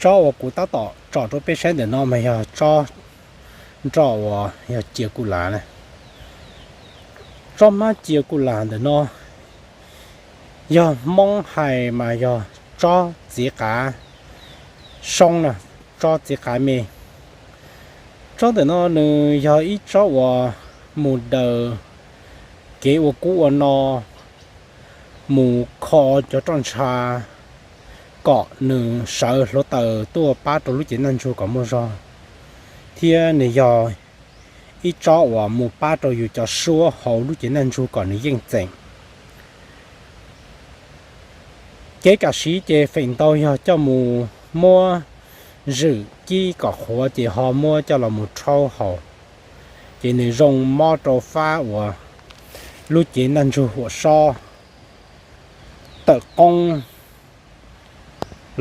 Tsob uas kuv tab tom tsom rau peb saib ntawm no mas yog tsob nroj uas yog cia ku las na. Tsob hmab cia ku las ntawm no yog Hmoob hais mas yog tsob txiv qav soob na, tsob txiv qav me. Tsob ntawm no nws yog ib tsob uas mus daws kev ua kub ua no, mus kho cov roj ntsha kom nws sawv hluav taws tuaj pab rau lub cev ntaj ntsug kom muaj zog, thiab nws yog ib tsob uas mus pab rau yus cov suab hauv lub cev ntaj ntsug kom nws yeej txeem. Kev kam siv ces feem ntau yog coj mus muab zwm kib kom qhuav ces ho muab coj los mus rhaub haus, ces nws zoo mob rau fab uas lub cev ntaj ntsug huam sob, tawm qoob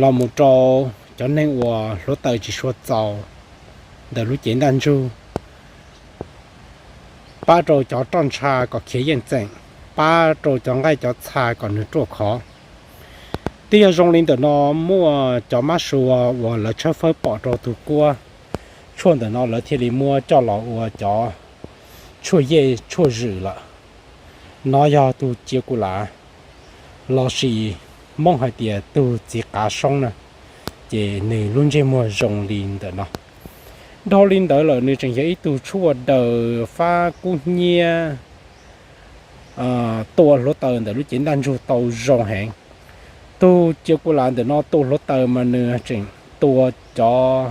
los mus rau cov neeg uas hluav taws tsis sua txaus ntawm lub cev ntaj ntsug, pab rau cov roj ntsha kom khiav yeej txeem, pab rau cov nqaij cov txha kom nws ruaj khov. Twb yog zoo li ntawm no, muaj cov mab sua uas lawv tshawb fawb pom rau tus kuab, tshuaj ntawm no lawv thiaj li muab coj los ua cov tshuaj yej tshuaj zwm lawm. No yog tus cia ku las, lossis Hmoob hais tias tus txiv qav soob na, ces nws lub ntsej muag zoo li ntawm no. Dhau li ntawd lawm nws tseem yog ib tug tshuaj daws fab kub hnyiab, tua hluav taws ntawm lub cev ntaj ntsug tau zoo heev. Tus cia ku las ntawm no tua hluav taws mas nws tseem tua cov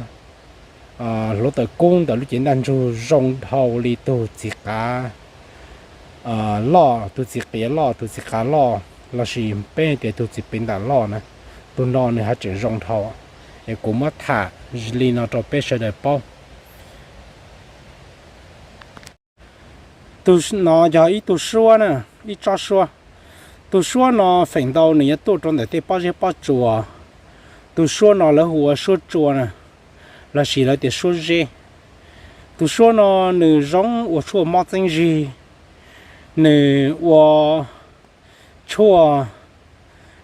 hluav taws kub ntawm lub cev ntaj ntsug zoo dhau li tus txiv qav loj, tus txiv qias loj, tus txiv qav loj, lossis peb tias tus txiv pev ntam loj na. Tus no nws haj tseem zoo dhau, es kuv muab tham li no rau peb sawv daws paub. Tus no yog ib tug suab na, ib tsob suab. Tus suab no feem ntau nws yuav tuaj rau ntawm tej pob zeb pob tsuas. Tus suab no lawv hu ua suab tsua na, lossis lawv tias suab zeb. Tus suab no nws zoo ua tshuaj mob txeeb zig, nws ua tshuaj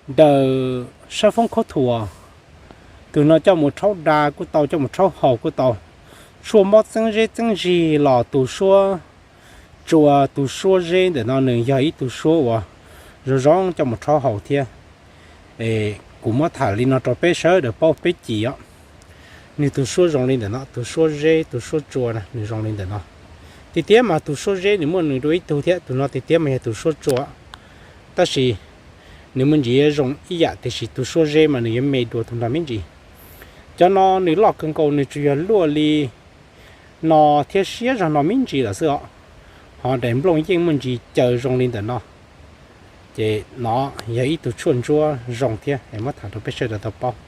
daws sab foob khaub thuas. Tus no coj mus rhaub da kuj tau, coj mus rhaub haus kuj tau. Tshuaj mob txeeb zeb txeeb zig los tus suab tsua, tus suab zeb ntawm no nws yog ib tug suab uas zoo zoo coj mus rhaub haus thiab. Kuv muab tham li no rau peb sawv daws paub peb cim os. Nws tus suab zoo li ntawm no, tus suab zeb, tus suab tsua na, nws zoo li ntawm no. Tiag tiag mas tus suab zeb nws muaj nws dua ib tug thiab, tus no tiag tiag mas yog tus suab tsua. Tab sis nws me ntsis yuav zoo ib yam, tiam sis tus suab zeb mas nws yuav me dua tus no me ntsis. Cov no nws loj kawg nkaus, nws tsuas yog luaj li no thiab siab zog no me ntsis lawm xwb os. Ho daim nplooj yeej muaj ntsis caw zoo li ntawm no. Ces no yog ib tug tshuaj ntsuab zoo thiab, muab tham rau peb sawv daws tau paub.